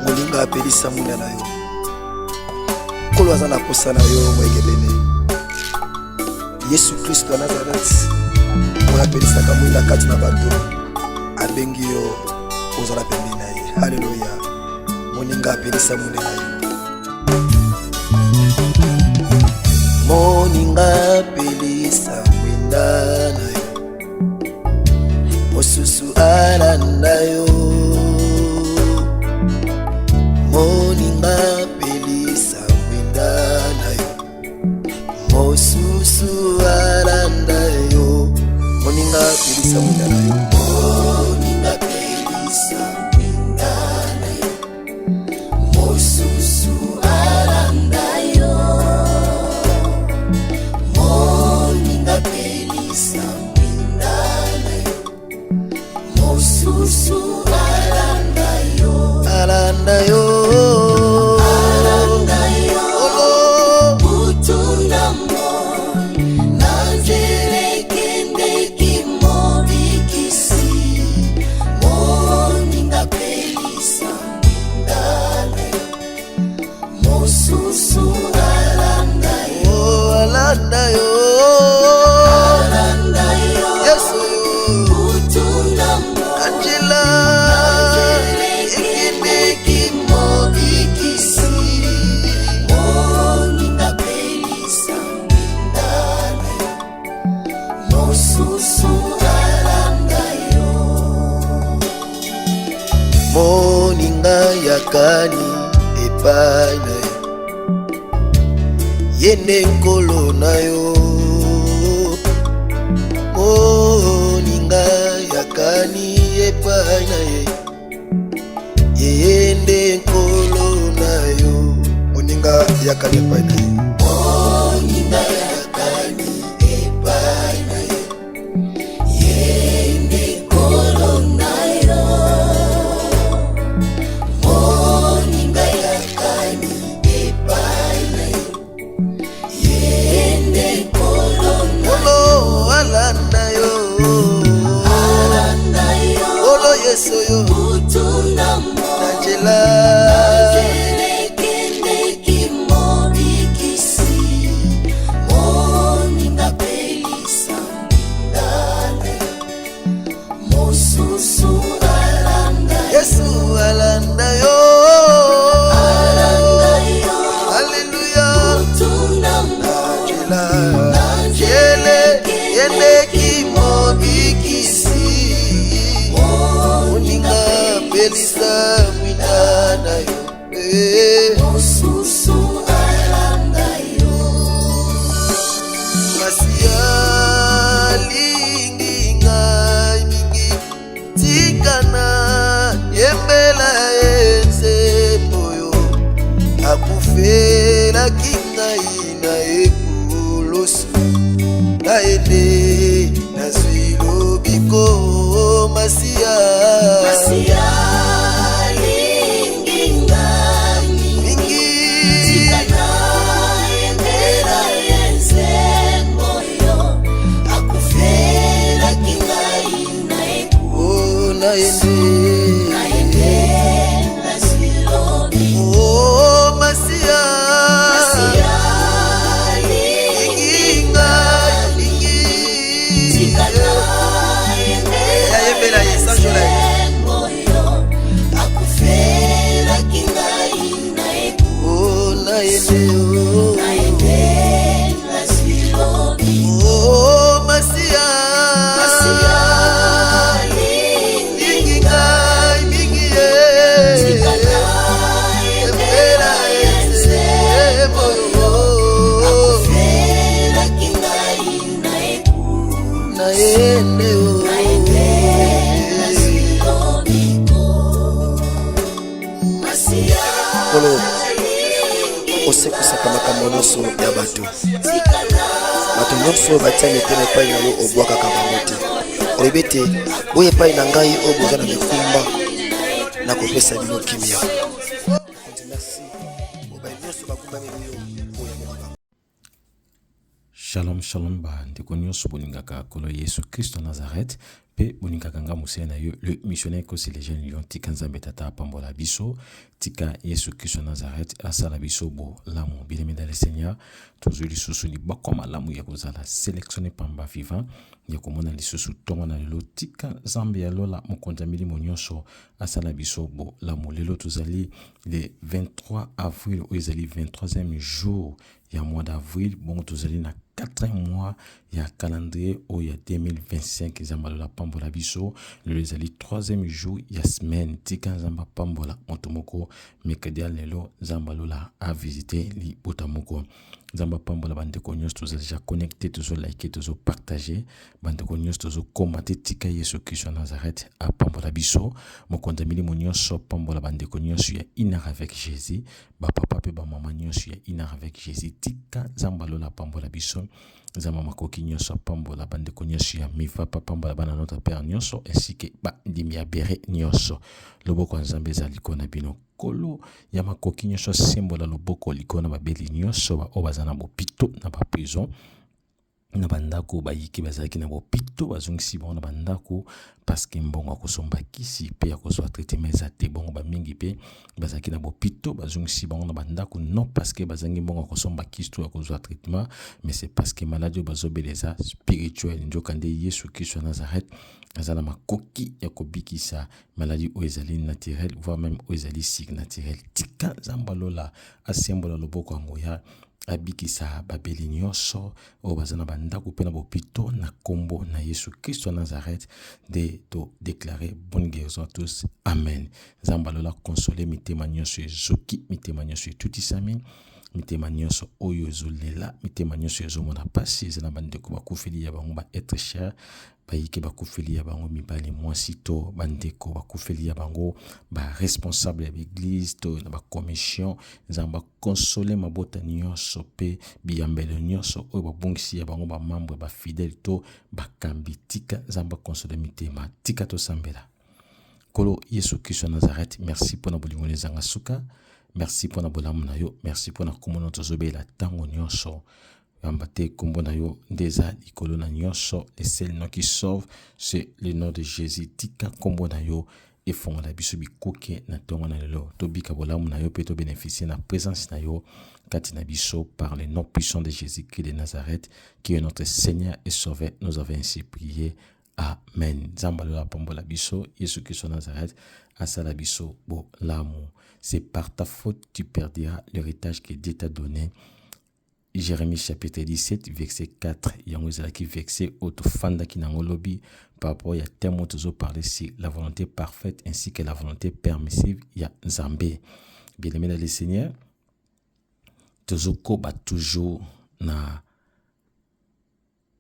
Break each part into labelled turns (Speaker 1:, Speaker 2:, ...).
Speaker 1: Molinga apelisa mwinda na yo. Nkolo aza na posa na yo moyengebene. Yesu Kristo ya Nazareth oyo apelisaka mwinda kati na bato abengi yo ozala pembeni na ye. Haleluya! Moninga apelisa mwinda na yo. Moninga apelisa mwinda na yo, mosusu alanda yo. Moninga apelisa mwinda na yo mosusu alanda yo moninga pelisa mwinda na yo moninga pelisa mwinda na yo mosusu alanda yo moninga pelisa mwinda na yo mosusu alanda yo alanda yo alanda yo butunda mo na nzela ekendeki mobikisi moninga pelisa mwinda na yo mosusu alanda yo alanda yo alanda yo yesu butunda angela ekendeki mobikisi moninga pelisa mwinda na yo mosusu alanda yo moninga yakani epai na ye ye nde nkolo na yo moninga yakani epai na ye ye nde nkolo na yo moninga yakani epai na ye moninga yakani epai na ye ye nde nkolo na yo moninga yakani epai na ye ye nde nkolo na yo alanda yo alanda yo nkolo yesu yo butuna na nzela ekendeki mobikisi moninga pelisa mwinda na yo mosusu alanda yesu alanda yo alanda yo aleluya nzela nzela ekendeki mobikisi moninga pelisa mwinda na yo eh. mosusu alanda yo masiya alingi ngai mingi tikana yembela ye nzembo oyo akufelaki ngai na ekulusu na ye nde nazwi lobiko masiya masiya alingi ngai mingi tikana yembela ye nzembo oyo akufelaki ngai na oh, na ye nde na ye nde nazwi lobiko oh, masiya masiya alingi ngai mingi tikana yembela ye sanjola ye akufelaki ngai na oh, na ye nde oh. na ye nde nazwi lobiko oh, masiya masiya mingi ngai mingi ye yembela ye nzembo akufelaki ngai na ye nde Nkolo osekwisaka makambo nyonso ya bato bato nyonso oyo batia mitema epai na yo obwakaka bango te olobi ete boya epai na ngai oyo boza na mikumba nakopesa bino kimia Mokonzi merci obaye nyonso bakumbameli yo oyo bango.
Speaker 2: Shalom shalom ba ndeko nyonso bolingaka Nkolo Yesu Kristo ya Nazareth mpe bolingaka nga mosali na yo le missionnaire Kosi le jeune lion. Tika Nzambe Tata apambola biso, tika Yesu Kristo ya Nazareth asala biso bolamu. Bien-aimé dans le Seigneur, tozwi lisusu libakwa malamu ya kozala sélectionné pamba vivant ya komona lisusu ntongo na lelo. Tika Nzambe ya lola mokonzi ya milimo nyonso asala biso bolamu. Lelo tozali le 23 avril oyo ezali 23e jour ya mois d'avril, bongo tozali na 4e mois ya calendrier oyo ya 2025. Nzambe alola apambola biso. Lelo ezali 3e jour ya semaine. Tika Nzambe apambola moto moko mercredi ya lelo. Nzambe alola avisite libota moko. Nzambe apambola bandeko nyonso toza deja connecte, tozolike, tozopartage, bandeko nyonso tozokoma te. Tika Yesu Kristo ya Nazareth apambola biso. Mokonzi ya milimo nyonso apambola bandeko nyonso ya Inara avec Jésus, bapapa mpe bamama nyonso ya Inara avec Jésus. Tika Nzambe alola apambola biso. Nzambe makoki nyonso apambola bandeko nyonso ya Mifa, apambola bana Notre Père nyonso ainsi que bandimi ya Bere nyonso. Loboko ya Nzambe eza likolo na bino. Nkolo ya makoki nyonso asembola loboko likolo na babeli nyonso baoyo baza na bopito na baprison na bandako, bayike bazalaki na bopito bazongisi bango na bandako parceke mbongo ya kosomba kisi mpe ya kozwa traitement eza te. Bongo bamingi mpe bazalaki na bopito bazongisi bango na bandako non parceke bazangi mbongo ya kosomba kisi to ya kozwa traitement, mais c'est parce que maladi oyo bazobela eza spirituel. Nzoka nde Yesu Kristo ya Nazareth aza na makoki ya kobikisa maladie oyo ezali naturel voire même oyo ezali surnaturel. Tika Nzambe alola asembola loboko ya nguya abikisa babeli nyonso oyo baza na bandako mpe na bopito na nkombo na Yesu Kristo ya Nazareth nde to déclare bonne guérison à tous. Amen. Nzambe alola console mitema nyonso ezoki, mitema nyonso etutisami, mitema nyonso oyo ezolela, mitema nyonso ezomona pasi. Eza na bandeko bakufeli ya bango ba être cher, bayike bakufeli ya bango mibali mwasi to bandeko bakufeli ya bango ba responsable ya baeglise to na bacommission. Nzambe akonsole mabota nyonso mpe biyambelo nyonso oyo babungisi ya bango bamambre bafidele to bakambi. Tika Nzambe akonsole mitema. Tika tosambela. Nkolo Yesu Kristo ya Nazareth, merci mpo na bolingo na ezanga suka, merci mpo na bolamu na yo, merci mpo na kombo na tozobela ntango nyonso. Pamba te kombo na yo nde eza likolo na nyonso, le seul nom qui sauve, c'est le nom de Jésus. Tika kombo na yo efongola biso bikuke na ntongo na lelo, tobika bolamu na yo mpe tobénéficie na présence na yo kati na biso, par le nom puissant de Jésus-Christ de Nazareth, qui est notre Seigneur et Sauveur, nous avons ainsi prié. Amen. Nzambe alola apambola biso. Yesu Kristo Nazareth asala biso bolamu. C'est par ta faute tu perdras l'héritage que Dieu t'a donné. Jérémie chapitre 17 verset 4. Yango ezalaki verset oyo tofandaki nango lobi par rapport ya thème oyo tozoparle sur la volonté parfaite ainsi que la volonté permissive ya Nzambe. Bien-aimé dans le Seigneur, tozokoba toujours na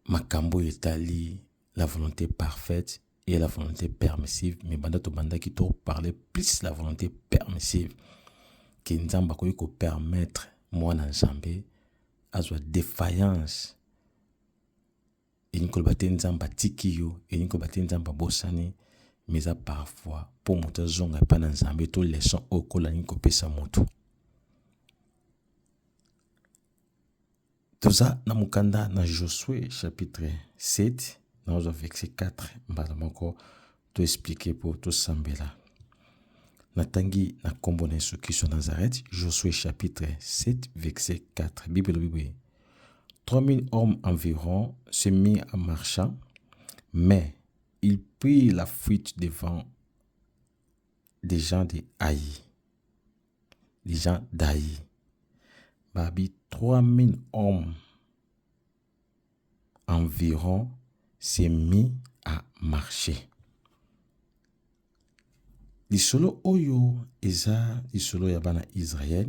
Speaker 2: makambo oyo etali la volonté parfaite et la volonté permissive. Mais banda tobandaki toparle plus la volonté permissive, ke Nzambe akoki kopermettre mwana Nzambe azwa défaillance. Elingi koloba te Nzambe atiki yo, elingi koloba te Nzambe abosani, mais eza parfois mpo moto azonga epai na Nzambe to leçon oyo Nkolo alingi kopesa moto. Toza na mokanda na Josue chapitre 7, nazwa verset 4 mbala moko to explique mpo tosambela. Natangi na nkombo na Yesu Kristo ya Nazareth, Josue chapitre 7 verset 4. Bible elobi boye: 3000 hommes environ se mirent en marchant, mais ils prirent la fuite devant des gens de Haï. Des gens d'Haï. Babi, 3000 hommes environ s'est mis à marcher. Lisolo oyo eza lisolo ya bana Israël.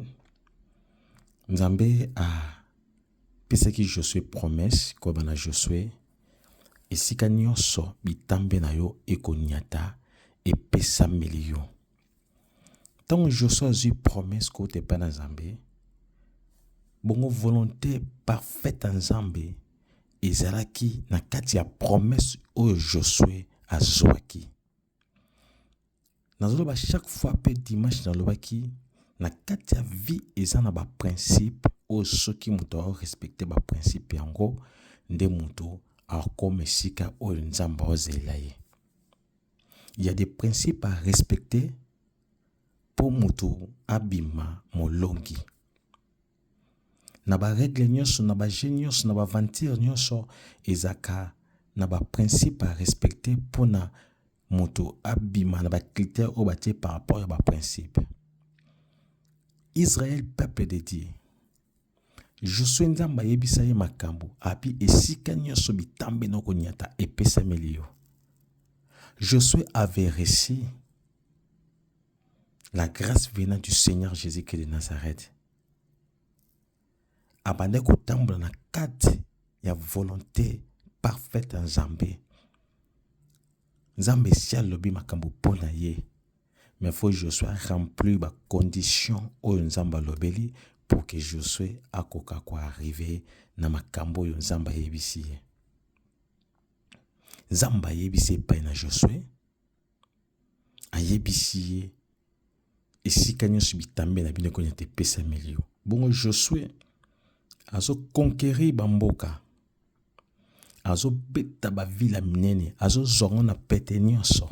Speaker 2: Nzambe apesaki Josué promesse koyeba na Josué esika nyonso bitambe na yo ekonyata epesameli yo. Ntango Josué azwi promesse kouta epai na Nzambe, bongo volonté parfaite ya Nzambe ezalaki na kati ya promesse oyo Josué azwaki. Nazoloba chaque fois mpe dimanche nalobaki, Na kati ya vie eza na ba principe oyo soki moto ao respecter ba principe yango nde moto akoma esika oyo Nzambe aozela ye. Il y a des principes à respecter mpo moto abima molongi. Na ba règles nyonso, na ba jeux nyonso, na ba aventures nyonso ezalaka na ba principes à respecter mpona moto abima na ba critères oyo batie par rapport ya ba principes. Israël peuple de Dieu, Josue Nzambe ayebisa ye makambo abi esika nyonso bitambe na okonyata epesameli yo. Josue avait reçu la grâce venant du Seigneur Jésus-Christ de Nazareth. Abandaki kotambola na kati ya volonté parfaite ya Nzambe. Nzambe esi alobi makambo mpo na ye. Mais faut Josué remplir ba conditions oyo Nzambe alobeli pour que Josué akoka ko arriver na makambo oyo Nzambe ayebisi ye. Nzambe ayebisi epai na Josué, ayebisi ye esika nyonso bitambe na bino ekonyata epesameli yo. Bongo Josué azo conquérir bamboka, azobeta bavile ya minene, azozwa yango na pete nyonso.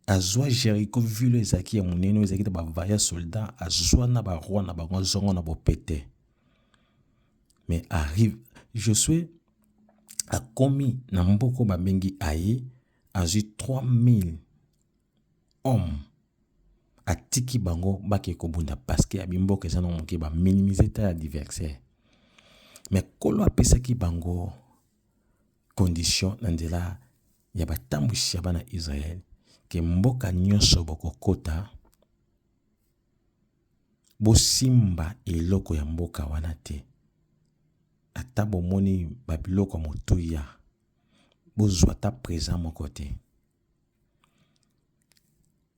Speaker 2: Azwa Jericho ville oyo ezalaki ya monene oyo ezalaki na ba vaillants soldats, azwa na ba rois na bango, azwa yango na bopete. Mais arrive Josue akomi na mboka oyo babengi Ai, azwi 3000 hommes atiki bango bake kobunda parce que abi mboka eza na moke ba minimiser ta ya adversaire. Mais Nkolo apesaki bango condition na nzela ya batambwisi ya bana Israël ke mboka nyonso bokokota bosimba eloko ya mboka wana te, ata bomoni ba biloko ya motuya bozwa ata present moko te.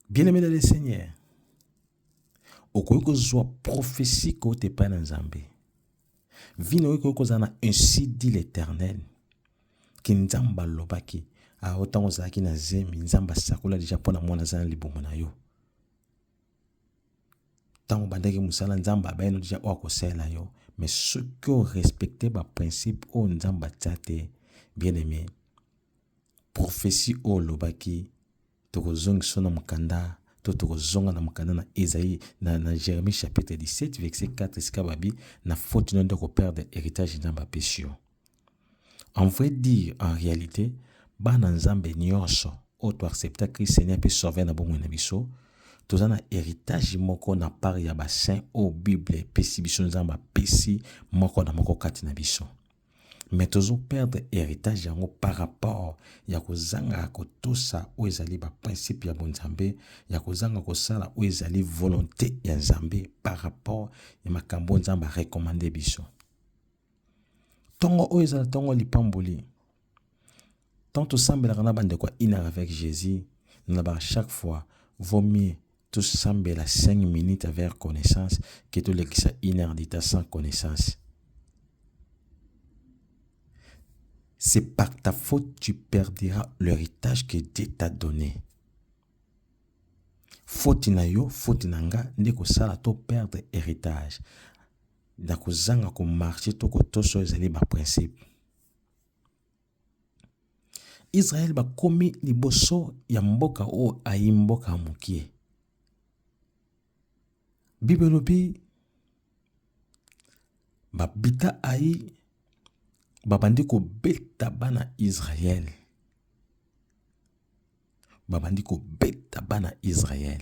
Speaker 2: Bien-aimé dans le Seigneur, okoki kozwa prophetie kouta epai na Nzambe. Vie na yo ekoki kozala na ainsi dit l'Eternel ke Nzambe alobaki awa ntango ozalaki na zemi, Nzambe asakola deja mpo na mwana aza na libumu na yo. Ntango obandaki mosala, Nzambe abayino deja oyo akosalela yo. Mais soki orespecte ba principe oyo Nzambe atia te, bien aimé, prophetie oyo olobaki tokozongisa na mokanda to tokozonga na mokanda na Esaïe na, na Jérémie chapitre 17 verset 4 esika babi na faute no nde koperdre héritage Nzambe apesi yo. En vrai dire, en réalité, bana Nzambe nyonso oyo to accepta Christ Seigneur mpe Sauveur na bomoi na biso, toza na héritage moko na part ya ba saint oyo Bible epesi biso, Nzambe apesi moko na moko kati na biso. Mais tozo perdre héritage yango par rapport ya kozanga kotosa oyo ezali ba principe ya bonzambe, ya kozanga kosala oyo ezali volonté ya Nzambe par rapport ya makambo oyo Nzambe a recommander biso. Tongo oyo ezala tongo lipamboli. Tant tosambelaka na bandeko ya une heure avec Jésus, nalobaka chaque fois, vaut mieux tosambela 5 minutes avec connaissance que tolekisa une heure de temps sans connaissance. C'est par ta faute tu perdras l'héritage que Dieu t'a donné. Faute na yo, faute na nga nde kosala to perdre héritage. Na kozanga ko marcher to kotosa oyo ezali ba principe. Israël bakomi liboso ya mboka oyo ayi mboka ya mokie. Bible elobi babita ayi babandi kobeta bana Israël. Babandi kobeta bana Israël.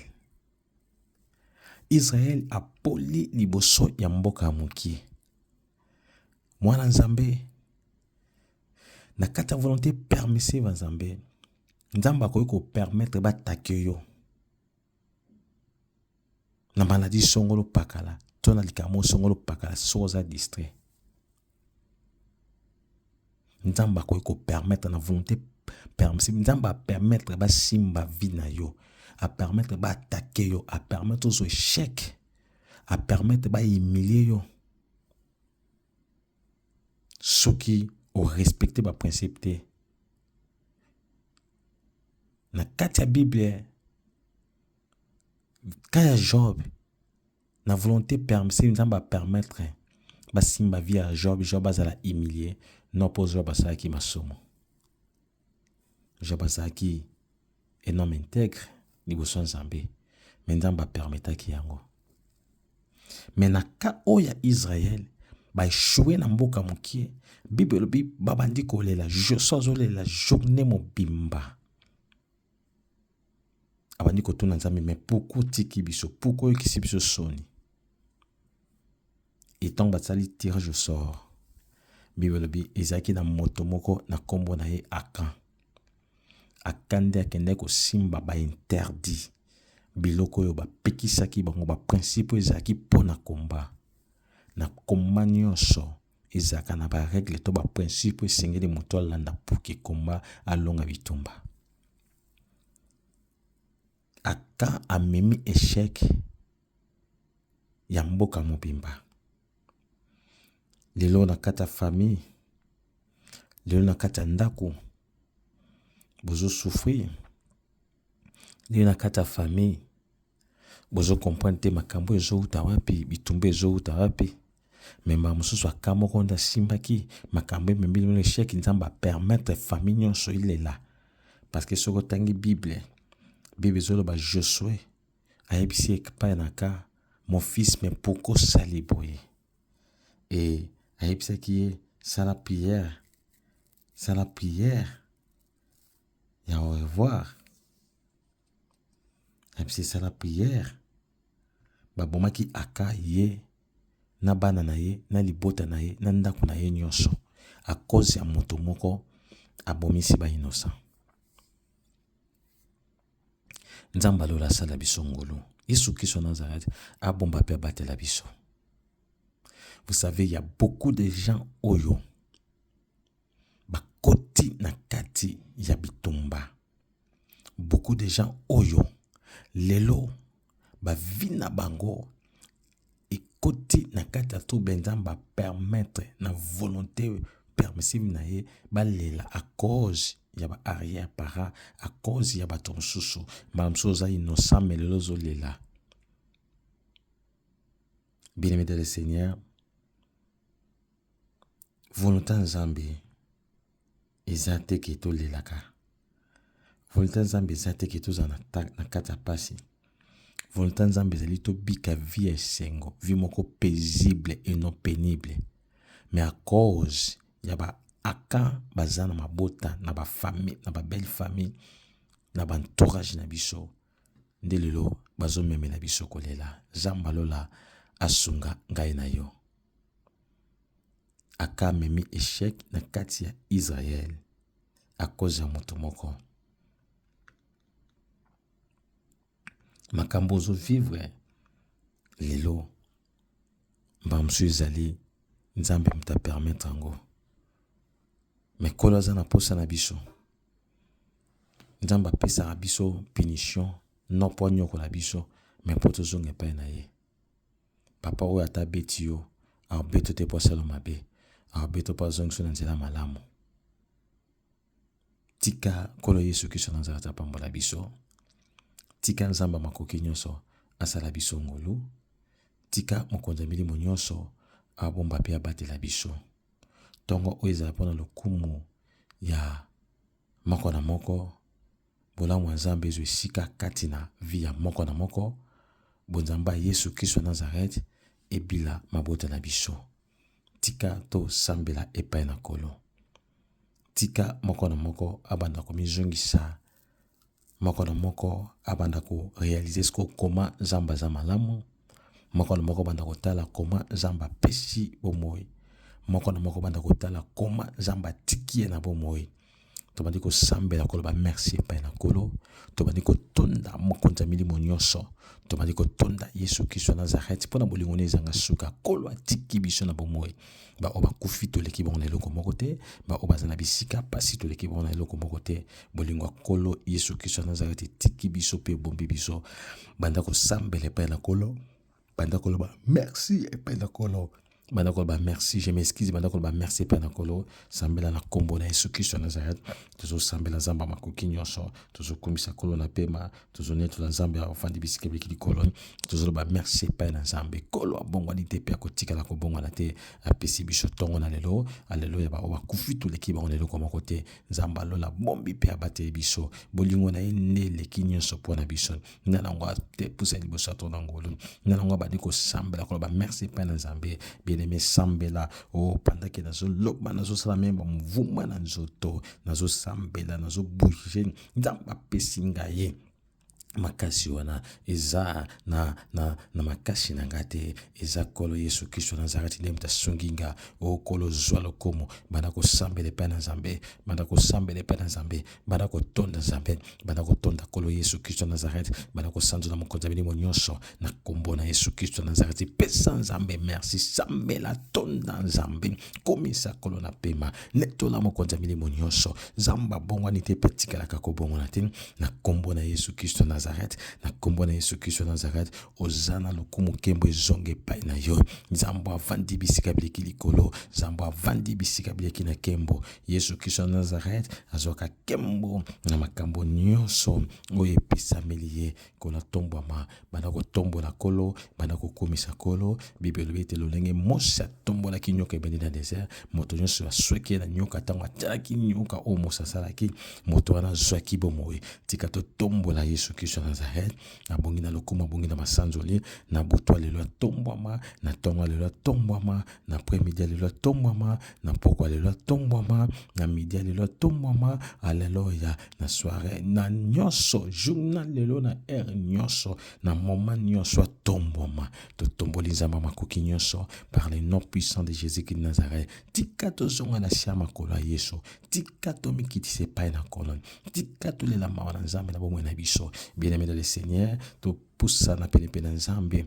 Speaker 2: Israël apoli liboso ya mboka ya mokie. Mwana Nzambe na kati ya volonté permissive ya Nzambe, Nzambe akoki ko permettre ba attaquer yo na maladie songolo pakala to na likambo songolo pakala soki oza distrait. Nzambe akoki ko permettre na volonté permissive, Nzambe a permettre basimba vie na yo, a permettre ba attaquer yo, a permettre ozwa échec, a permettre ba humilier yo. Soki o respecter ba principe te. Na kati ya Bible, Cas ya Job, na volonté permissive Nzambe a permettre basimba vie ya Job, Job azala humilié, non mpo Job asalaki masumu. Job azalaki un homme intègre liboso ya Nzambe, mais Nzambe apermetaki yango. Mais na cas oyo ya Israël, ba échoué na mboka mokie, Bible elobi babandi kolela, Joshua azolela journée mobimba. Abandi kotuna Nzambe, mais pourquoi otiki biso? Pourquoi oyokisi biso soni? Et ntango basali tirage au sort, Bible elobi ezalaki na moto moko na nkombo na ye Akan. Akan nde akendaki kosimba ba interdit, biloko oyo bapekisaki bango, ba principe oyo ezalaki mpo na combat. Na combat nyonso ezalaka na ba règle to ba principe oyo esengeli moto alanda pour que combat alonga bitumba. Akan amemi echec ya mboka mobimba. Lelo na kati ya famille, lelo na kati ya ndako bozo souffrir, lelo na kati ya famille bozo comprendre te makambo ezowuta wapi, bitumba ezowuta wapi. Mais mbala mosusu aka moko nde asimbaki makambo ememi bino echec, Nzambe a permettre famille nyonso ilela. Parce que soki otangi Bible, Bible ezoloba Josue ayebisi epai na ka mon fils, mais pourquoi osali boye? Et ayebisaki ye sala prière, sala prière ya au revoir. Ayebisi sala prière. Babomaki aka ye na bana na ye na libota na ye na ndako na ye nyonso à cause ya moto moko abomisi ba innocent. Nzambe alola asala biso ngolu. Yesu Kristo Nazareth abomba pe abatela biso. Vous savez, il y a beaucoup de gens oyo bakoti na kati ya bitumba. Beaucoup de gens oyo lelo ba vie na bango ekoti na kati ya trouble. Nzambe a permettre na volonté permissive na ye balela à cause ya ba arrière parents, à cause ya bato mosusu. Mbala mosusu oza innocent mais lelo ozolela. Bien-aimé dans le Seigneur, volonté ya Nzambe eza te ke tolelaka. Volonté ya Nzambe eza te ke tozala na kati ya pasi. Volonté ya Nzambe ezali tobika vie ya esengo, vie moko paisible et non pénible. Mais à cause ya ba aka baza na mabota, na ba famille, na ba belle famille, na ba entourage na biso, nde lelo bazomemela biso kolela. Nzambe alola asunga ngai na yo. Aka amemi échec na kati ya Israël à cause ya moto moko. Makambo ozo vivre lelo mbala mosusu ezali Nzambe moto a permettre yango. Mais Nkolo aza na posa na biso. Nzambe apesaka biso punition non mpo anyokola biso mais mpo tozonga epai na ye. Papa oyo ata abeti yo, akobeta yo te mpo asala yo mabe, akobeta yo mpo azongisa yo na nzela malamu. Tika Nkolo Yesu Kristo na Nazareth apambola biso. Tika Nzambe ya makoki nyonso asala biso ngolu. Tika Mokonzi ya milimo nyonso abomba mpe abatela biso. Ntongo oyo ezala mpo na lokumu ya moko na moko. Bolamu ya Nzambe ezwa esika kati na vie ya moko na moko. Bonzambe ya Yesu Kristo ya Nazareth ebila mabota na biso. Tika tosambela epai na Nkolo. Tika moko na moko abanda komizongisa, moko na moko abanda ko realiser siko koma Nzambe aza malamu, moko na moko abanda kotala koma Nzambe apesi bomoi, moko na moko abanda kotala koma Nzambe atiki ye na bomoi. Tobandi kosambela koloba merci epai na Nkolo, tobandi kotonda mokonzi ya milimo nyonso, tobandi kotonda Yesu Kristo ya Nazareth mpo na bolingo na ezanga suka. Nkolo atiki biso na bomoi. Baoyo bakufi toleki bango na eloko moko te, baoyo baza na bisika pasi toleki bango na eloko moko te. Bolingo ya Nkolo Yesu Kristo ya Nazareth etiki biso mpe ebombi biso. Banda kosambela epai na Nkolo, banda koloba merci epai na Nkolo. Banda koloba merci, je m'excuse, banda koloba merci epai na Nkolo. Sambela na nkombo na Yesu Kristo ya Nazareth. Tozosambela Nzambe ya makoki nyonso, tozokumisa Nkolo na pema, tozonetola Nzambe afandi bisika bileki likolo. Tozoloba merci epai na Nzambe. Nkolo abongwani te mpe akotikala kobongwana te. Apesi biso ntongo na lelo, aleluya. Baoyo bakufi toleki bango na eloko moko te. Nzambe alola abombi mpe abateli biso. Bolingo na ye nde eleki nyonso mpo na biso. Nga na yango apusa liboso ya tona ngolu. Nga na yango abandi kosambela koloba merci epai na Nzambe. Bien-aimé, sambela. Oh, pendant que nazoloba, nazosala meme ba mouvement na nzoto, nazosambela, nazobouge. Nzambe apesi ngai ye makasi wana eza na, na, na makasi na nga te, eza Nkolo Yesu Kristo na Nazareti nde moto asungi nga. O Nkolo, zwa lokumu. Banda kosambela epai na Nzambe, banda kosambela epai na Nzambe, banda kotonda Nzambe, banda kotonda Nkolo Yesu Kristo na Nazareti, banda kosanzola mokonzi ya milimo nyonso na nkombo na Yesu Kristo na Nazareti. Pesa Nzambe merci, sambela, tonda Nzambe, komisa Nkolo na pema, netola mokonzi ya milimo nyonso. Nzambe abongwani te mpe atikalaka kobongwana te, na nkombo na Yesu Kristo na Nazareti, na nkombo na Yesu Kristo na Nazareti. Oza na lokumu, nkembo ezonga epai na yo. Nzambe avandi bisika bileki likolo, Nzambe avandi bisika bileki na nkembo. Yesu Kristo ya Nazareth azwaka nkembo na makambo nyonso oyo epesameli ye. Nkolo atombwama, banda kotombola Nkolo, banda kokumisa Nkolo. Bible elobi ete lolenge Mose atombolaki nyoka ebende na desert, moto nyonso aswaki ye na nyoka. Ntango atalaki nyoka oyo Mose asalaki, moto wana azwaki bomoi. Tika totombola Yesu Kristo ya Nazareth, abongi na lokumu, abongi na masanzoli. Na butu ya lelo atombwama, na ntongo ya lelo atombwama, na après-midi ya lelo atombwama, na pokwa lelo atombwama, na midi ya lelo atombwama, aleluya, na soirée, na nyonso, journal lelo, na heure nyonso, na moment nyonso atombwama. Totomboli Nzambe makoki nyonso par le nom puissant de Jésus-Christ de Nazareth. Tika tozonga na sia makolo ya Yesu, tika tomikitisa epai na Nkolo, tika tolela mawa na Nzambe na bomoi na biso. Bien-aimé dans le Seigneur, topusana penepene na Nzambe,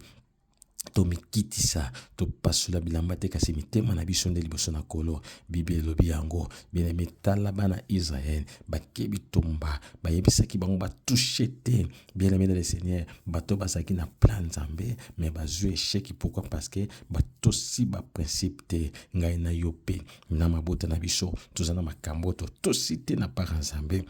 Speaker 2: tomikitisa, topasola bilamba te, kasi mitema na biso nde liboso na Nkolo. Biblia elobi yango. Bien-aimé, tala bana Israël bake bitumba, bayebisaki bango batouche te. Bien-aimé dans le Seigneur, bato bazalaki na plan Nzambe, mais bazwi échec. Pourquoi? Parce que batosi ba principe te. Ngai na yo pe na mabota na biso toza na makambo totosi te na part Nzambe.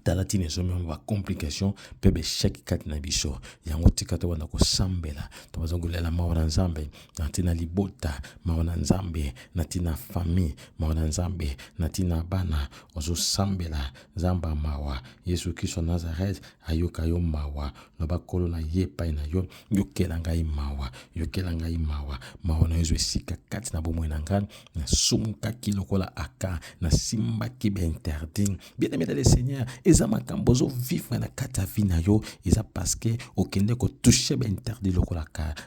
Speaker 2: Tala ntina ezomema ba complication mpe ba échec kati na biso. Yango tika tobanda kosambela, tobaza kolela mawa na Nzambe na ntina libota, mawa na Nzambe na ntina famille, mawa na Nzambe na ntina bana. Ozosambela Nzambe ya mawa, Yesu Kristo ya Nazareth ayoka yo mawa. Loba Nkolo na ye epai na yo, yokela ngai mawa, yokela ngai mawa. Mawa na yo ezwa esika kati na bomoi na ngai. Nasumukaki lokola aka, nasimbaki ba interdit. Bien-aimé dans le Seigneur, eza makambo ozo vivre na kati ya vie na yo, eza parce que okende ko toucher ba interdit lokola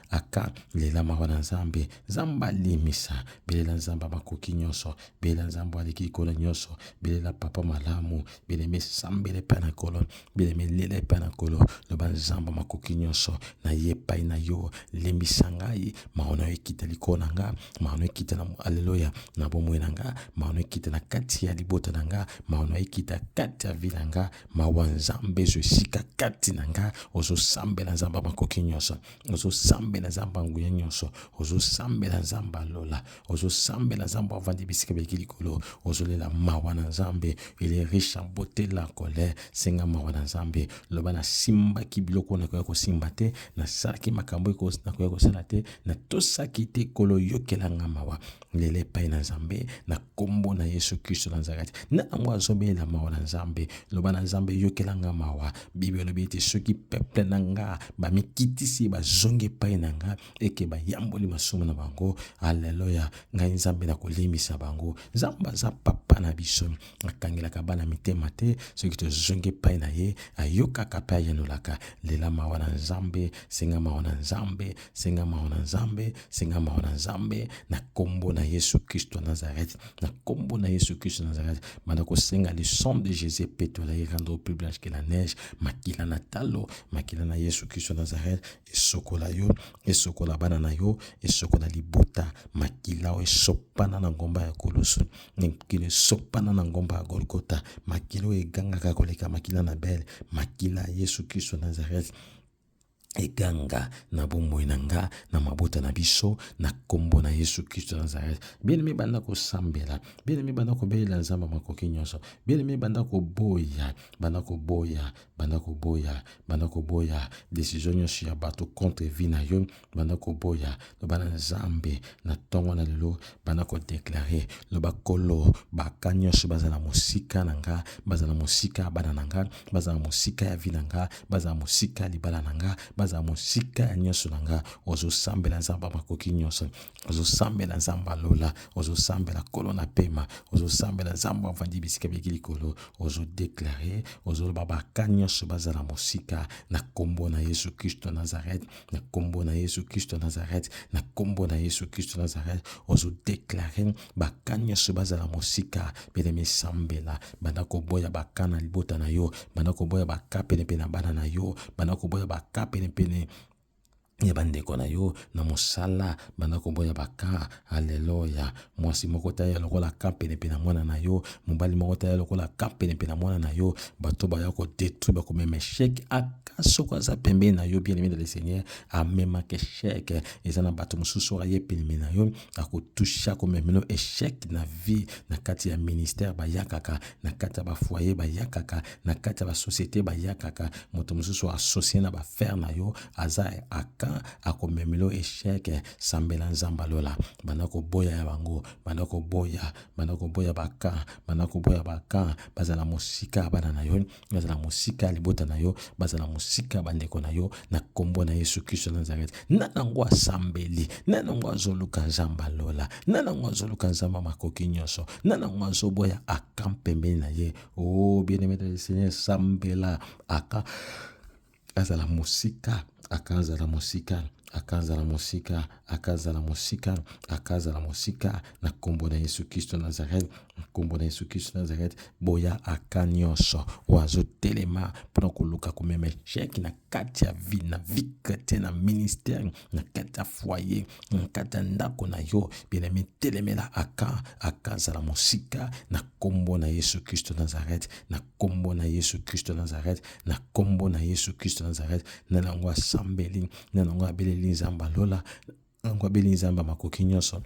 Speaker 2: aka. Lela mawa na Nzambe, Nzambe alimisa. Belela Nzambe makoki nyonso, belela Nzambe aleki likolo nyonso, belela papa malamu. Bien-aimé, sambela epai na Nkolo, bien-aimé, lela epai na Nkolo. Loba Nzambe makoki nyonso, na ye epai na yo, limbisa ngai, mawa na yo ekita likolo na nga, mawa na yo ekita na, alleluya, na bomoi na nga, mawa na yo ekita na kati ya libota na nga, mawa na yo ekita kati ya vie na nga, mawa Nzambe ezwa esika kati na nga. Ozosambela Nzambe makoki nyonso, ozosambela Nzambe nguya nyonso, ozosambela Nzambe alola, ozosambela Nzambe avandi bisika bileki likolo, ozolela mawa na Nzambe. Il est riche en beauté, la colère. Senga mawa na Nzambe. Loba nasimbaki biloko nakoya kosimba te, nasalaki makambo nakoya kosala te, natosaki te. Nkolo yokela nga mawa. Lela epai na Nzambe na kombo na Yesu Kristo na Nazareth. Na yango azobelela mawa na Nzambe. Loba na Nzambe yokela nga mawa. Bible elobi ete soki peuple na nga bamikitisi bazongi epai na nga, eke bayamboli masumu na bango, alleluya, ngai Nzambe nakolimisa bango. Nzambe aza papa na biso, akangelaka bana mitema te. Soki tozongi epai na ye, ayokaka mpe ayanolaka. Lela mawa na Nzambe, senga mawa na Nzambe, senga mawa na Nzambe, senga mawa na Nzambe na kombo na Yesu Kristo ya Nazareth, na kombo na Yesu Kristo ya Nazareth. Banda kosenga le sang de Jésus epetola ye, rendre plus blanche que la neige. Makila na talo, makila na Yesu Kristo ya Nazareth esokola yo, esokola bana na yo, esokola libota. Makila oyo esopana na ngomba ya Kolosu, makila esopana na ngomba ya Golgotha, makila oyo egangaka koleka makila na Abel, makila ya Yesu Kristo ya Nazareth. Eganga na bomoi na nga, na mabota na biso, na kombo na Yesu Kristo ya Nazareth. Bien-aimé, banda kosambela. Bien-aimé, banda kobelela Nzambe makoki nyonso. Bien-aimé, banda koboya, banda koboya, banda koboya, banda koboya decision nyonso ya bato contre vie na yo, banda koboya. Loba na Nzambe na tongo na lelo, banda kodeklare, loba Nkolo, baka nyonso bazala mosika na nga, bazala mosika ya bana na nga, bazala mosika ya vie na nga, bazala mosika ya libala na nga, bazala mosika ya nyonso na nga. Ozosambela Nzambe ya makoki nyonso, ozosambela Nzambe ya lola, ozosambela Nkolo na pema, ozosambela Nzambe avandi bisika bileki likolo, ozodeklare, ozoloba baka nyonso bazala mosika na kombo na Yesu Kristo ya Nazareth, na kombo na Yesu Kristo ya Nazareth, na kombo na Yesu Kristo ya Nazareth. Ozodeklare baka nyonso bazala mosika. Bien-aimé, sambela, banda koboya baka na libota na yo, banda koboya baka penepene na bana na yo, banda koboya baka penepene ya bandeko na yo na mosala, banda koboya baka. Aleluya. Mwasi moko taya lokola ka penepene na mwana na yo, mobali moko taya lokola ka penepene na mwana na yo, bato baya kodetruire, bakomema echec aka soko aza pembeni na yo. Bien-aimé dans le Seigneur, amemaka echec. Eza na bato mosusu aye penepene na yo, akotouche, akomemela echec na vie, na kati ya ministère bayakaka, na kati ya bafoyer bayakaka, na kati ya basociété bayakaka. Moto mosusu associe na baaffaire na yo, aza aka akomemela echec. Sambela Nzambe alola, banda koboya ya bango, banda koboya, banda koboya baka, banda koboya baka, bazala mosika ya bana na yo, bazala mosika ya libota na yo, bazala mosika ya bandeko na yo, na kombo na Yesu Kristo ya Nazareth. Nani yango asambeli? Nani yango azoluka Nzambe alola? Nani yango azoluka Nzambe makoki nyonso? Nani yango azoboya aka pembeni na ye? Oh, bien-aimé dans le Seigneur, sambela aka azala mosika, aka azala mosika, aka azala mosika, aka azala mosika, aka azala mosika, na kombo na Yesu Kristo Nazareth, na kombo na Yesu Kristo Nazareth. Boya aka nyonso oyo azotelema mpona koluka komema echec na kati ya vie, na vie chrétienne, na ministère, na kati ya foyer, na kati ya ndako na yo. Bien-aimé, telemela aka, aka azala mosika na kombo na Yesu Kristo Nazareth, na kombo na Yesu Kristo Nazareth, na kombo na Yesu Kristo Nazareth. Na nango asambeli, na nango abeleli Nzambe alola, na nango abeli Nzambe makoki nyonso,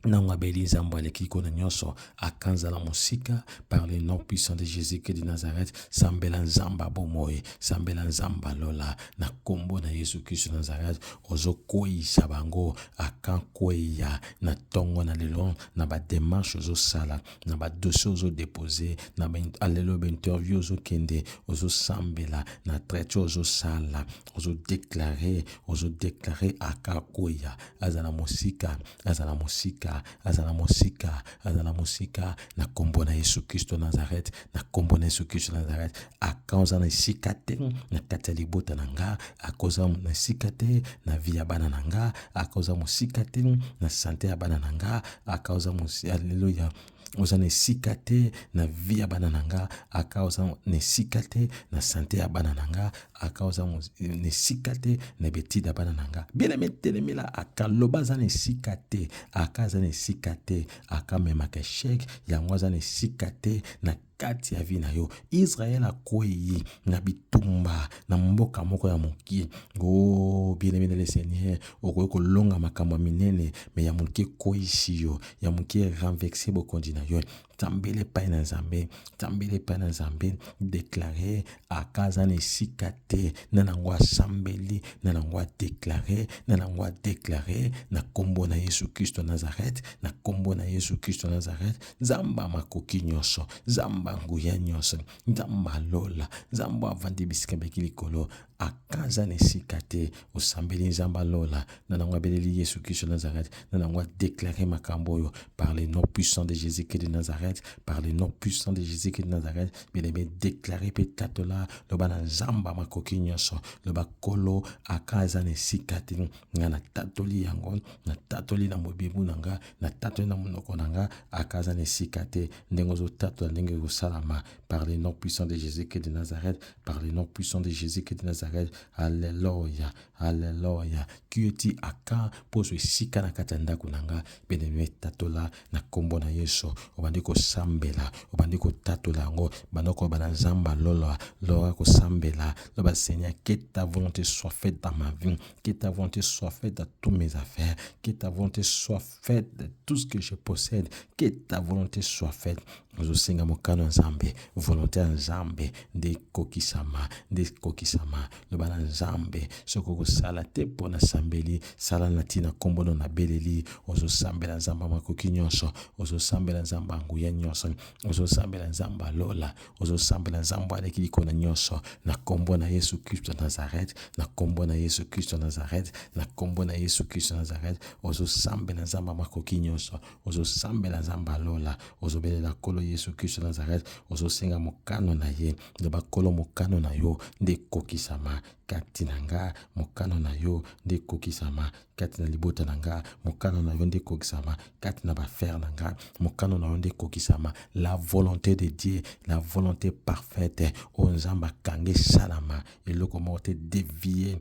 Speaker 2: nango abeli Nzambe aleki kona nyonso, akanzala mosika par le nom puissant de Jésus-Christ de Nazareth. Sambela Nzambe bomoi, sambela Nzambe alola, na kombo na Yesu Kristo Nazareth. Ozokweyisa bango, akankweya na tongo na lelo, na ba démarche ozosala, na ba dossier ozodepose, na ba alelo ba interview ozokende, ozosambela na traite ozosala, ozodeklare, ozodeklare akakoya, azala mosika, azala mosika, azala mosika, azala mosika, na kombo na Yesu Kristo Nazareth, na kombo na Yesu Kristo Nazareth. Aka oza na esika te na kati ya libota na nga, aka oza na esika te na vie ya bana na nga, aka oza mosika te na sante ya bana na nga, aka oza aleluya, oza na esika te na vie ya bana na nga, aka oza na esika te na sante ya bana na nga, aka oza na esika te na betide ya bana na nga. Bien-aimé, telemela aka, loba aza na esika te, aka aza na esika te, aka amemaka echec, yango aza na esika te na kati ya vie na yo. Israël akwei na bitumba na mboka moko ya moke. Oh, bien-aimé dans le Seigneur, okoki kolonga makambo ya minene, mais ya moke ekweyisi yo, ya moke renverse bokonzi na yo. Sambela epai na Nzambe, sambela epai na Nzambe, deklare aka aza na esika te, na nango asambeli, na nango adeklare, na nango adeklare na kombo na Yesu Kristo Nazareth, na kombo na Yesu Kristo Nazareth. Nzambe makoki nyonso, Nzambe nguya nyonso, Nzambe alola, Nzambe avandi bisika beki likolo, akaza na esika te. Osambeli Nzambe alola, na nango abeleli Yesu Kristo Nazareth, na nango adeklare makambo oyo par le nom puissant de Jésus-Christ de Nazareth, par le nom puissant de Jésus-Christ de Nazareth. Bien-aimé, déclare pe tatola, loba na Nzambe makoki nyonso, loba Nkolo akaza na esika te, nga natatoli yango, natatoli na mobibu na nga, natatoli na monoko na nga, akaza na esika te. Ndenge ozotatola ndenge ekosala. ekosalama par le nom puissant de Jésus-Christ de Nazareth, par le nom puissant de Jésus-Christ de Nazareth. Alléluia, Alléluia. Qui aka poso esika na kati ya ndako na nga bien-aimé tatola na kombo na Yesu. Obandi kosambela, obandi kotatola yango, banda koloba na Nzambe lola, lola kosambela, loba Seigneur, que ta volonté soit faite dans ma vie, que ta volonté soit faite dans toutes mes affaires, que ta volonté soit faite de tout ce que je possède, que ta volonté soit faite. Ozosenga mokano ya Nzambe, volonté ya Nzambe nde ekokisama, nde ekokisama. Loba na Nzambe, soki okosala te mpo nasambeli, sala na ntina nkombo no nabeleli. Ozosambela Nzambe ya makoki nyonso, ozosambela Nzambe ya nguya nyonso, ozosambela Nzambe ya lola, ozosambela Nzambe aleki likolo na nyonso, na nkombo na Yesu Kristo ya Nazareth, na nkombo na Yesu Kristo ya Nazareth, na nkombo na Yesu Kristo ya Nazareth. Ozosambela Nzambe ya makoki nyonso, ozosambela Nzambe ya lola, ozobelela Nkolo Yesu Kristo ya Nazareth, ozosenga mokano na ye. Loba, Nkolo, mokano na yo nde ekokisama kati na nga, mokano na yo nde ekokisama kati na libota na nga, mokano na yo nde ekokisama kati na baaffaire na nga, mokano na yo nde ekokisama. La volonté de Dieu, la volonté parfaite oyo Nzambe akanga esalama, eloko moko te dévier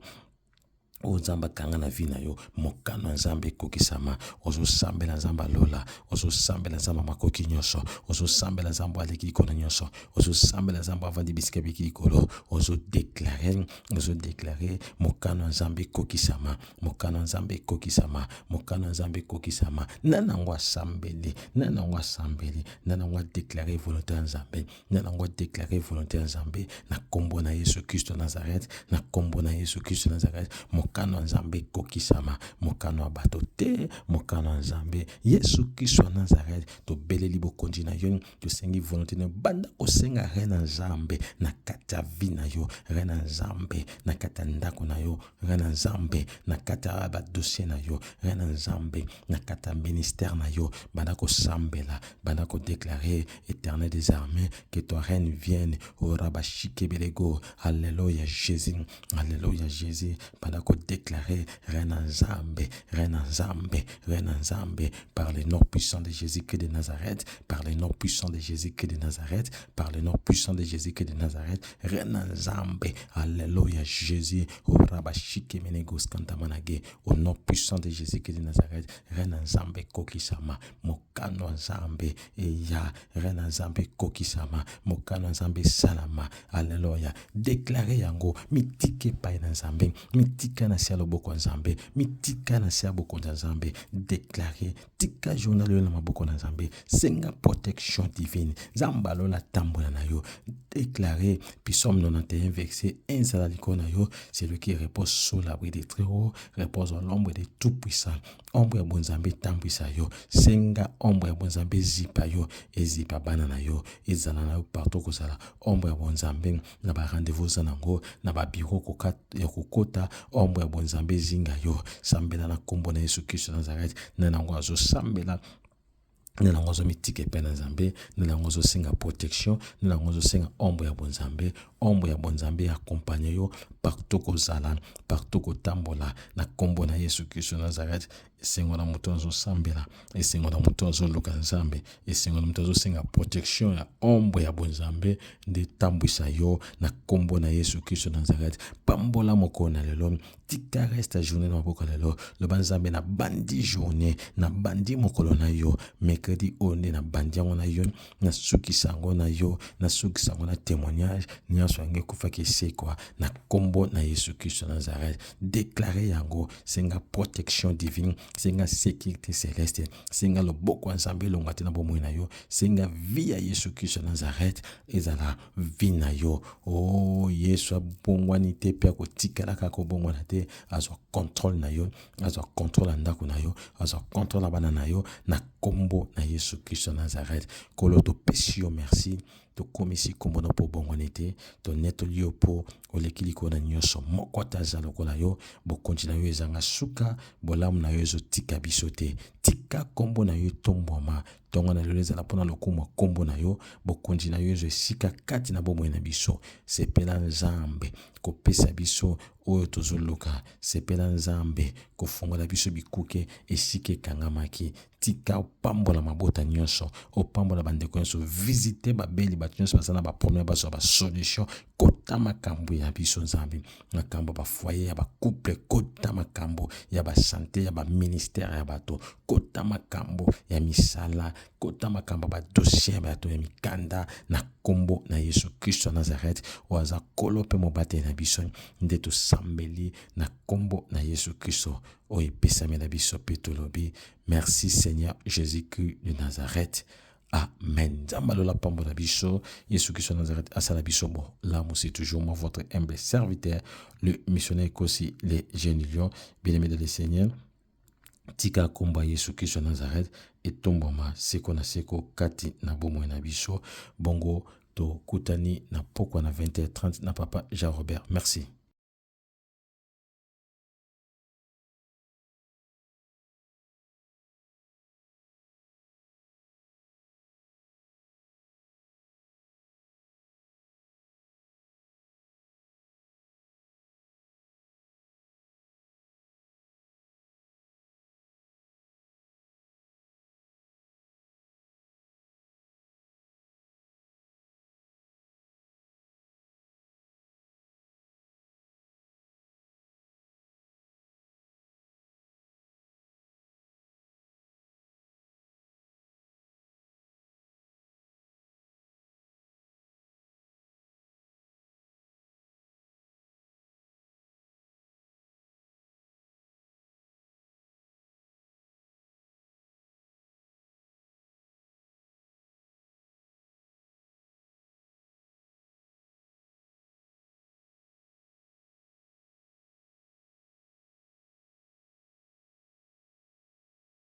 Speaker 2: oyo Nzambe akanga na vie na yo. Mokano ya Nzambe ekokisama. Ozosambela Nzambe alola, ozosambela Nzambe makoki nyonso, ozosambela Nzambe aleki likolo nyonso, ozosambela Nzambe avandi bisika biki likolo. Ozodeklare, ozodeklare mokano ya Nzambe ekokisama, mokano ya Nzambe ekokisama, mokano ya Nzambe ekokisama. Nani yango asambeli? Nani yango asambeli? Nani yango adeklare volonté ya Nzambe? Nani yango adeklare volonté ya Nzambe? Na nkombo na Yesu Kristo Nazareth, na nkombo na Yesu Kristo Nazareth, mokano ya Nzambe ekokisama, mokano ya bato te, mokano ya Nzambe. Yesu Kristo ya Nazareth, tobeleli bokonzi na yo, tosengi volonté na yo. Banda kosenga règne ya Nzambe na kati ya vie na yo, règne ya Nzambe na kati ya ndako na yo, règne ya Nzambe na kati ya badossier na yo, règne ya Nzambe na kati ya ministère na yo. Banda kosambela, banda kodeklare: Éternel des armées, que ton règne vienne. Orabashikebelego. Alléluia Jésus, alléluia Jésus. Banda kodeklare règne ya Nzambe, règne ya Nzambe, règne ya Nzambe, par le nom puissant de Jésus-Christ de Nazareth, par le nom puissant de Jésus-Christ de Nazareth, par le nom puissant de Jésus-Christ de Nazareth. Règne ya Nzambe. Alléluia Jésus. Orabashikemenegos kantamanage. Au nom puissant de Jésus-Christ de Nazareth, règne ya Nzambe ekokisama, mokano ya Nzambe eya, règne ya Nzambe ekokisama, mokano ya Nzambe esalama. Alleluya. Deklare yango, mitika epai na Nzambe, mitika na se ya loboko ya Nzambe, mitika na se ya bokonzi ya Nzambe. Deklare, tika journal oyo na maboko na Nzambe, senga protection divine, Nzambe alola tambola na yo. Deklare Psaume 91 verset 1 ezala likolo na yo: celui qui repose sous l'abri de Très-Haut repose à l'ombre de Tout-Puissant. Ombre ya bonzambe etambwisa yo. Senga ombre ya bonzambe ezipa yo, ezipa bana na yo, ezala na yo partout kozala. Ombre ya bonzambe na barendez-vous oza nango, na babiro ya kokota, ombre ya bonzambe ezinga yo. Sambela na nkombo na Yesu Kristo Nazareth. Na yango azosambela, nde nango azomitika epai na Nzambe, nde nango azosenga protection, nde nango azosenga ombre ya bonzambe. Ombre ya bonzambe accompagne yo partout kozala, partout kotambola, na nkombo na Yesu Kristo Nazareth. Esengo na moto azosambela, esengo na moto azoluka Nzambe, esengo na moto azosenga protection ya ombre ya bonzambe nde tambwisa yo, na nkombo na Yesu Kristo Nazareth. Pambola mokolo na lelo, tika reste ya journée na maboko lelo. Loba: Nzambe, na bandi journée, na bandi mokolo na yo, mercredi oyo nde na bandi yango na yo, nasukisa yango na yo, nasukisa yango na témoignage. Nyonso yango ekufaki esekwa, na nkombo na Yesu Kristo Nazareth. Deklare yango, senga protection divine, senga sécurité céleste, senga loboko ya Nzambe elongwa te na bomoi na yo, senga vie ya Yesu Kristo Nazareth ezala vie na yo. O oh, Yesu abongwani te mpe akotikala kaka kobongwana te. Azwa contrôle na yo, azwa contrôle ya ndako na yo, azwa contrôle ya bana na yo, na nkombo na Yesu Kristo Nazareth. Nkolo, topesi yo merci, tokomisi nkombo na mpo obongwani te. Tonetoli yo mpo oleki likolo na nyonso, moko te aza lokola yo. Bokonzi na yo ezanga suka, bolamu na yo ezotika biso te. Tika nkombo na yo etombwama. Ntongo na lelo ezala mpo na lokumu ya nkombo na yo. Bokonzi na yo ezwa esika kati na bomoi na biso. Sepela Nzambe kopesa biso oyo tozoluka. Sepela Nzambe kofongola biso bikuke esika ekangamaki. Tika opambola mabota nyonso, opambola bandeko nyonso, visite babeli, bato nyonso baza na baproblème bazwa basolution. Kota makambo ya biso Nzambe, makambo ya bafoyer, ya bacouple, kota makambo ya basante, ya baministère ya bato, kota makambo ya misala, kota makambo ya badossier ya bato ya mikanda, na nkombo na Yesu Kristo ya Nazareth, oyo aza Nkolo mpe mobateli na biso, nde tosambeli na nkombo na Yesu Kristo oyo epesamela biso mpe tolobi merci Seigneur Jésus-Christ de Nazareth. Amen. Nzambe alola pambola biso. Yesu Kristo Nazareth asala biso bolamu. C'est toujours moi, votre humble serviteur, le missionnaire Kosi, le jeune lion, bien-aimé dans le Seigneur. Tika kombo ya Yesu Kristo Nazareth etombwama seko na seko kati na bomoi na biso. Bongo tokutani na pokwa na 20h30 na papa Jean Robert. Merci.